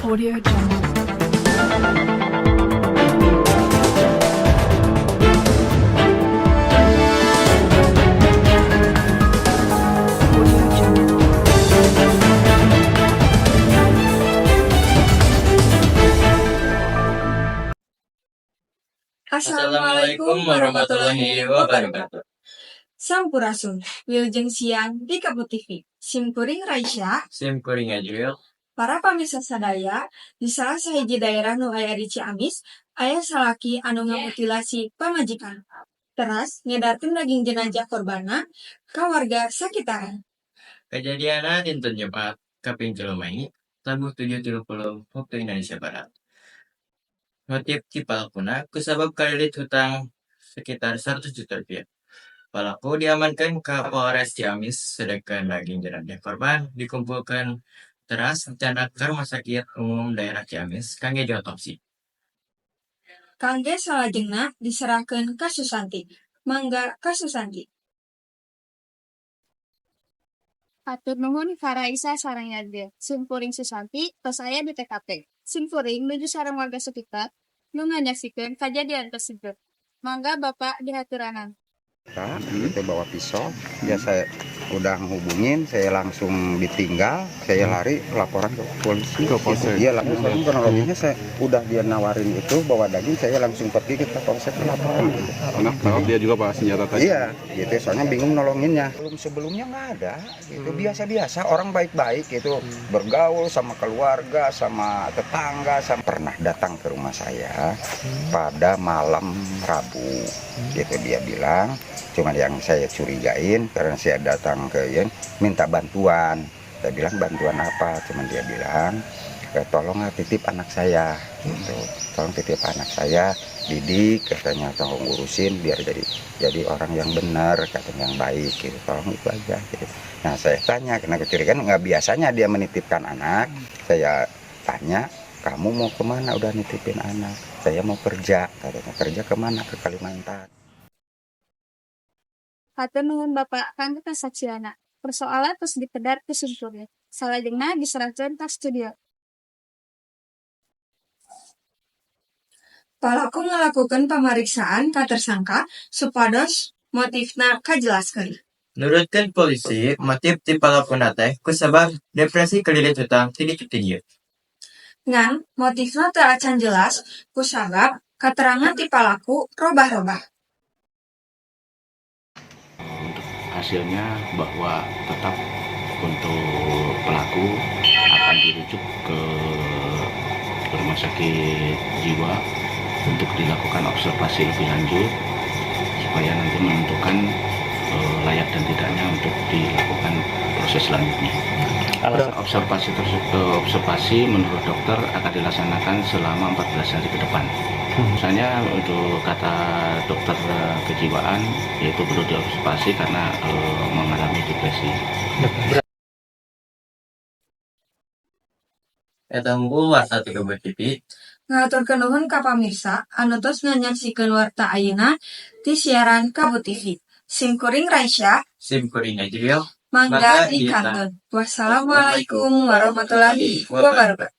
Audio Jungle. Audio Jungle. Assalamualaikum warahmatullahi wabarakatuh. Sampurasun, Wilujeng siang di Kapu TV. Simkuring Raisya, Sim kuring Ajril. Para pamirsa sadaya, di salah sahiji daerah nu aya di Ciamis, aya salaki anu ngamutilasi pamajikan. Teras ngedarkeun daging jenazah korbanna ka warga sakitaran. Kejadianna dinten Jumat, kaping 3 Mei, tabuh 7.30 waktu Indonesia Barat. Motif ti palakuna kusabab kalilit hutang sekitar 100 juta rupiah. Palaku diamankan ke Polres Ciamis, sedangkan daging jenazah korban dikumpulkan teras dicandak ke Rumah Sakit Umum Daerah Ciamis kangge diotopsi. Kangge salajengna diserahkeun ka Susanti. Mangga ka Susanti. Hatur nuhun ka Raisa sareng Yadil. Simkuring Susanti, tos aya di TKP. Simkuring nuju sareng warga sekitar nu nganyaksikeun kajadian tersebut. Mangga Bapak dihaturanan. Gitu bawa pisau ya, saya udah ngehubungin, saya langsung ditinggal, saya lari laporan ke polisi. Ke polsek. Iya, langsung kronologinya saya udah dia nawarin itu bawa daging, saya langsung pergi ke polsek laporan gitu. Karena tangkap dia juga pak senjata tajam. Iya, gitu. Soalnya bingung nolonginnya. Sebelumnya nggak ada, gitu. Biasa-biasa, orang baik-baik gitu, bergaul sama keluarga, sama tetangga, sama pernah datang ke rumah saya pada malam Rabu, gitu dia bilang. Cuman yang saya curigain karena saya datang ke ya, minta bantuan. Saya bilang bantuan apa? Cuman dia bilang, "Tolonglah titip anak saya," gitu. "Tolong titip anak saya, didik," katanya, "tolong ngurusin biar jadi orang yang benar," katanya, "yang baik gitu, tolong itu aja," gitu. Nah, saya tanya karena kecurigaan, nggak biasanya dia menitipkan anak. Saya tanya, "Kamu mau kemana udah nitipin anak?" "Saya mau kerja," katanya. "Kerja kemana?" "Ke Kalimantan." Hatur nuhun Bapak kanggo kasaksianna. Persoalan tos dipedar ku simkuring. Salajengna diserahkeun ka studio. Palaku ngalakukeun pamariksaan ka tersangka supados motifna kajelaskeun. Nurutkeun polisi, motif ti palakuna teh kusabab depresi kalilit hutang ti ditu ti dieu. Ngan motifna teu acan jelas kusabab katerangan ti palaku robah-robah. Untuk hasilnya bahwa tetap untuk pelaku akan dirujuk ke rumah sakit jiwa untuk dilakukan observasi lebih lanjut supaya nanti menentukan layak dan tidaknya untuk dilakukan proses selanjutnya. Observasi tersebut, observasi menurut dokter akan dilaksanakan selama 14 hari ke depan. Misalnya untuk kata dokter kejiwaan yaitu perlu diobservasi karena mengalami depresi. Eta hungkul warta ti Kebun TV. Ngahaturkeun nuhun ka pamirsa anu tos nganyaksikeun warta ayeuna ti siaran Kabu TV. Simkuring Raisya, Sim kuring Ajril. Mangga Mangga dikantun. Wassalamualaikum warahmatullahi wabarakatuh.